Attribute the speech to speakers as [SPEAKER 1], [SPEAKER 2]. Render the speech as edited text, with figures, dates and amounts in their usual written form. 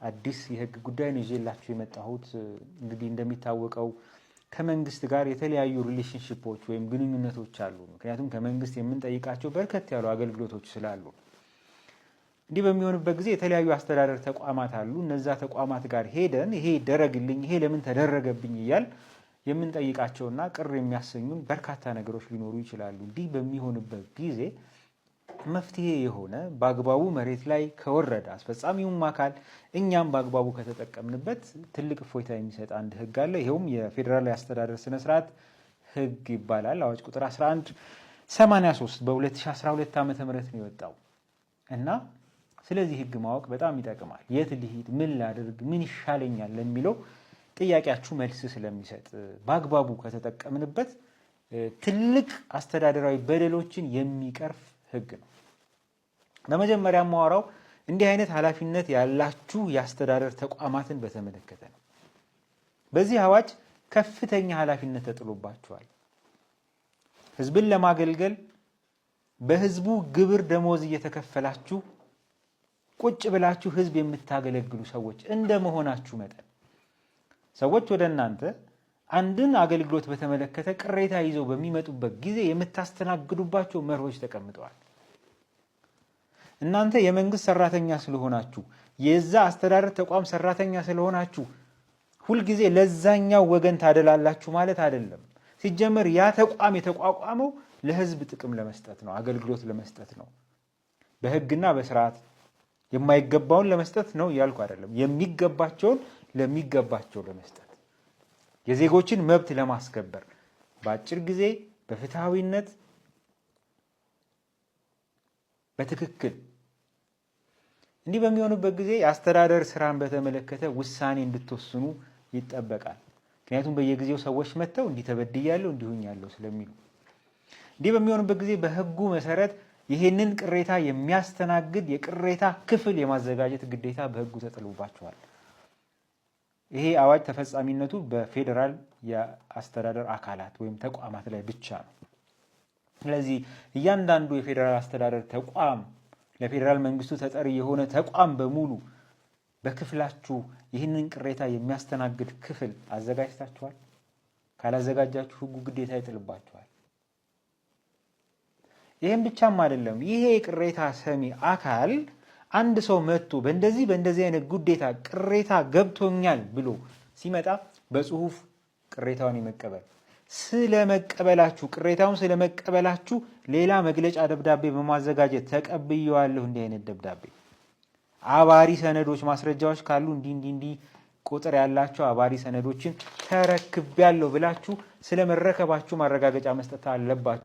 [SPEAKER 1] አዲስ የህግ ጉዳይ ነው ይዤላችሁ የመጣሁት። እንግዲህ እንደሚታወቀው ከመንግስት ጋር የተለያዩ relationship ኦች ወይም ግንኙነቶች አሉ። ምክንያቱም ከመንግስት የምንጠይቃቸው በርከት ያሉ አገልግሎቶች ስላሉ፣ እንዲህ በሚሆንበት ጊዜ የተለያዩ አስተዳደር ተቋማት አሉ። እነዛ ተቋማት ጋር ሄደን ይሄ ይደረግልኝ፣ ይሄ ለምን ተደረገብኝ እያልን የምንጠይቃቸውና ቅር የሚያሰኙን በርካታ ነገሮች ሊኖሩ ይችላሉ። እንዲህ በሚሆንበት ጊዜ መፍትሄ የሆነ፣ በአግባቡ መሬት ላይ ከወረደ፣ አስፈጻሚውም አካል እኛም በአግባቡ ከተጠቀምንበት ትልቅ እፎይታ የሚሰጥ አንድ ህግ አለ። ይኸውም የፌዴራል የአስተዳደር ስነስርዓት ህግ ይባላል። አዋጅ ቁጥር 1183 በ2012 ዓ ም ነው የወጣው እና ስለዚህ ህግ ማወቅ በጣም ይጠቅማል። የት ልሂድ፣ ምን ላድርግ፣ ምን ይሻለኛል ለሚለው ጥያቄያችሁ መልስ ስለሚሰጥ፣ በአግባቡ ከተጠቀምንበት ትልቅ አስተዳደራዊ በደሎችን የሚቀርፍ ህግ ነው። በመጀመሪያ የማወራው እንዲህ አይነት ኃላፊነት ያላችሁ የአስተዳደር ተቋማትን በተመለከተ ነው። በዚህ አዋጅ ከፍተኛ ኃላፊነት ተጥሎባችኋል። ህዝብን ለማገልገል በህዝቡ ግብር ደሞዝ እየተከፈላችሁ ቁጭ ብላችሁ ህዝብ የምታገለግሉ ሰዎች እንደ መሆናችሁ መጠን፣ ሰዎች ወደ እናንተ አንድን አገልግሎት በተመለከተ ቅሬታ ይዘው በሚመጡበት ጊዜ የምታስተናግዱባቸው መርሆች ተቀምጠዋል። እናንተ የመንግስት ሰራተኛ ስለሆናችሁ፣ የዛ አስተዳደር ተቋም ሰራተኛ ስለሆናችሁ ሁልጊዜ ለዛኛው ወገን ታደላላችሁ ማለት አይደለም። ሲጀመር ያ ተቋም የተቋቋመው ለህዝብ ጥቅም ለመስጠት ነው፣ አገልግሎት ለመስጠት ነው። በህግና በስርዓት የማይገባውን ለመስጠት ነው እያልኩ አይደለም። የሚገባቸውን ለሚገባቸው ለመስጠት፣ የዜጎችን መብት ለማስከበር፣ በአጭር ጊዜ፣ በፍትሐዊነት፣ በትክክል። እንዲህ በሚሆንበት ጊዜ የአስተዳደር ስራን በተመለከተ ውሳኔ እንድትወስኑ ይጠበቃል። ምክንያቱም በየጊዜው ሰዎች መጥተው እንዲህ ተበድያለሁ፣ እንዲህ ሆኛለሁ ስለሚሉ፣ እንዲህ በሚሆንበት ጊዜ በህጉ መሰረት ይሄንን ቅሬታ የሚያስተናግድ የቅሬታ ክፍል የማዘጋጀት ግዴታ በህጉ ተጥሎባቸዋል። ይሄ አዋጅ ተፈጻሚነቱ በፌዴራል የአስተዳደር አካላት ወይም ተቋማት ላይ ብቻ ነው። ስለዚህ እያንዳንዱ የፌዴራል አስተዳደር ተቋም፣ ለፌዴራል መንግስቱ ተጠሪ የሆነ ተቋም በሙሉ በክፍላችሁ ይህንን ቅሬታ የሚያስተናግድ ክፍል አዘጋጅታችኋል? ካላዘጋጃችሁ ህጉ ግዴታ ይጥልባችኋል። ይህም ብቻም አይደለም። ይሄ የቅሬታ ሰሚ አካል አንድ ሰው መጥቶ በእንደዚህ በእንደዚህ አይነት ጉዴታ ቅሬታ ገብቶኛል ብሎ ሲመጣ በጽሁፍ ቅሬታውን የመቀበል፣ ስለመቀበላችሁ፣ ቅሬታውን ስለመቀበላችሁ ሌላ መግለጫ ደብዳቤ በማዘጋጀት ተቀብየዋለሁ፣ እንዲህ አይነት ደብዳቤ፣ አባሪ ሰነዶች፣ ማስረጃዎች ካሉ እንዲህ እንዲህ እንዲህ ቁጥር ያላቸው አባሪ ሰነዶችን ተረክቤያለሁ ብላችሁ ስለመረከባችሁ ማረጋገጫ መስጠት አለባችሁ።